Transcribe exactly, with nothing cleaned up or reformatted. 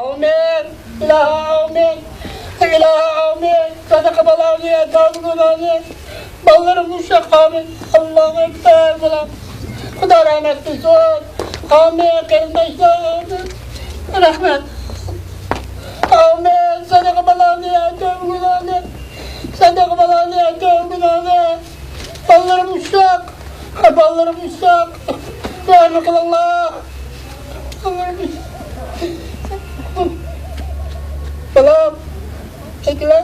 ئامىن. ئىلاھى ئامىن. ئىلاھى ئامىن. سەدىقە بالامنى، ئەتامنى، گۇناھنى. بالىلىرىم ئۇششاق. ئامىن. ئاللاھۇ ئەكبەر. بالام. خۇدا رەھمەت قىلسۇن. ئامىن. قېرىنداشلار، ئامىن. رەھمەت. ئامىن. سەدىقە بالامنى، ئەتامنى، گۇناھنى. سەدىقە بالامنى، ئەتامنى، گۇناھنى. بالىلىرىم ئۇششاق. بالىلىرىم ئۇششاق. رەھمەت قىلىڭلار. بالام، ئەكىلە.